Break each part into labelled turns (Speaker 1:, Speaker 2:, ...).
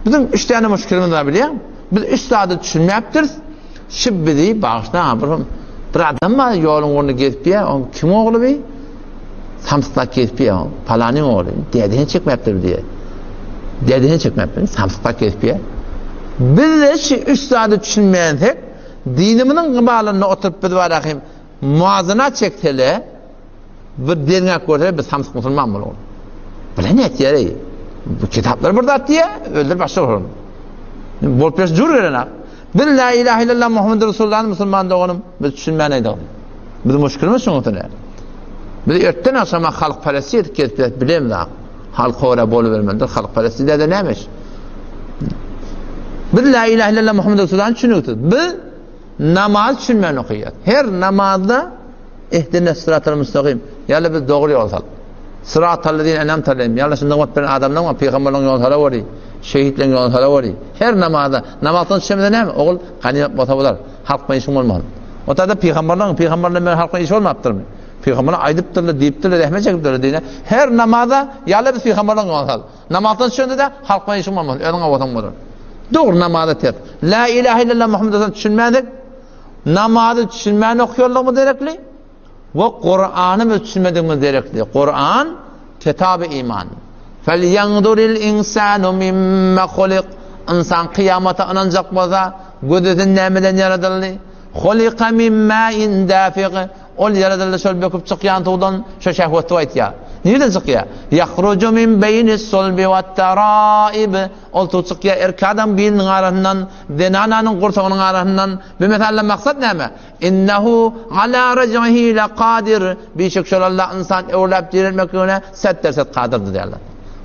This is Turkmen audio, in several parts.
Speaker 1: Biziň üç däne muşkilimiz bar bilýäňmi? Biz üç zada düşünmäpdiris. Şu bizi bagyşla bir bir adam bar ýoluň ugrunda gezip ýa, oň kim ogly bi? Samsyklap gezip ýa, palanyň ogly. Dädesini çekmäpdir diýe. Dädesini çekmäpdir, samsyklap gezip ýa. Biz-de şu üç zada düşünmänsek, dinimiziň gybalynda oturyp biz bar ahim muazana çeksele, Bir derňäp görseler biz samsyk musulman bolarys. Bile ne etýär eý? Bu kitaplar bir zat diýýär, özleri başga bir. Bolup berse jür gelen ak. Biz la ilahe illallah Muhammed Resulullah musulman doganym, biz düşünmän aýdyk. Biz muşkilimiz şoň üçin. Biz ertden akşama halk peresti edip gezip bilemiz ak. Halk ora bolubermelidir. Halk peresti de näme iş? Biz la ilahe illallah Muhammed Resulullah düşünüksiz. Biz namaz düşünmän okaýarys. Her namazda Ihdines syratal müstakym. Ýa Alla bizi dogry ýola sal. Syratallezine en'amte aleýhim. Ýa Alla şu nygmat beren adamlaryň we pygamberleriň ýoluny salaweri. Şehitleriň ýoluny salaweri. Her namazda, namazdan düşemizde näme? Ogul, ganymat bolsa bolar. Halk bilen işiň bolmasyn. O taýda pygamberleriň, pygamberler bilen halk bilen işi bolmapdyrmy? Pygamberler aýdypdyrlar, diýipdirler, zähmet çekipdirler diýne. Her namazda, Ýa Alla bizi pygamberleriň ýoluny sal. Namazdan düşende-de halk bilen işiň bolmasyn. Özüň bolsaň bolar. Dogry namaza ters. La ilahe illallah Muhammed Resulullah düşünmändik. Namazy düşünmän okýanlygymyz derekli we Kurany biz düşünmedigimiz derekli. Kuran kitaby iman. Felýanzuril insanu mimma hulik. Ynsan kyýamata ynanjak bolsa, gözlesin nämeden ýaradyldy? Hulika min ma'in dafiq. Ol ýaradyldy şol böküp çykýan suwdan, şo şehwet suw aýtýar. Nireden çykýar? Ýahruju min beýnis sulbi wat-taraib. Ol suw çykýar erkek adam biliniň arasyndan, zenananyň gursagynyň arasyndan. Bu meselede maksat näme? Innehu ala rej'ihi lekadir. Bişek şol Allah ynsan öwrüläp direlmekligine set-derset kadyrdyr diýýär Allah.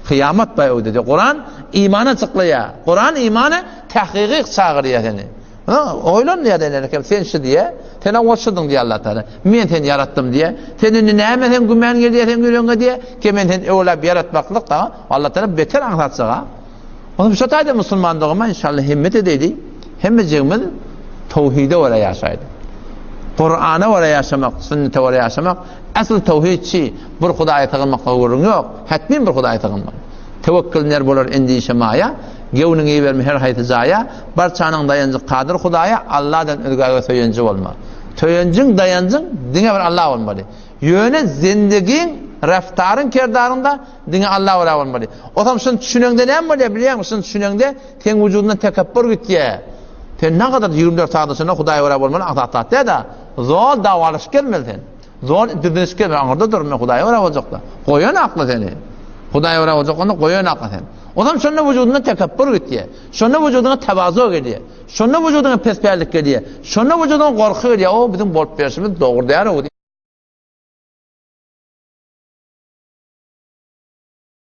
Speaker 1: Kyýamat bar öwde diýýär. Kuran imana çyklaýar. Kuran imana tahkyky çagyrýar seni. Ha, oýlan diýýär enekem, sen şu diýýär. Sen owal şudyň diýýär Allah Taala. Men seni ýaratdym diýýär. Sen indi näme sen güman gelýär sen ýüregiňe diýýär. Ki men seni öwrüläp ýaratmaklyk da Allah Taala beter aňsatjak. Onuň şu taýda musulmandygyma inşallah himmet edeýdi. Hemmejigimiz towhide görä ýaşaýdy. Kur'ana görä ýaşamak, sünnete görä ýaşamak, asl towhidçi bir Hudaýa sygynmakda gürrüň ýok. Hetmin bir Hudaýa sygynmaly. Tewekkül ner bolar endişe maýa, gewniňi iberme her haýsy jaýa, barçanyň daýanjy kadyr Hudaýa, Alladan özgäge söýenji bolma. Söýenjiň, daýanjyň diňe bir Allah bolmaly. Ýöne zendigiň, reftaryň, kerdaryň-da Diňe Alla görä bolmaly. Otam şuny düşüneňde näme bolýar bilýäňmi? Şuny düşüneňde seň wujudyňdan tekepbur gitýär. Sen nägadar 24 sagat içinde Hudaýa görä bolmaly aňsat zat däl-de. Zol dawalaşyp gelmeli sen. Zol didinişip gelmeli. Aňyrda dur, men Hudaýa görä boljakda. Goýan akly seni. Hudaýa görä boljak onda goýan akly sen. Otam şonda wujudyňdan tekepbur gitýär. Şonda wujudyňa tewazu gelýär. Şonda wujudyňa pespällik gelýär. Şonda wujudyňa gorky gelýär. O biziň bolup berşimiz dogry däl-ow.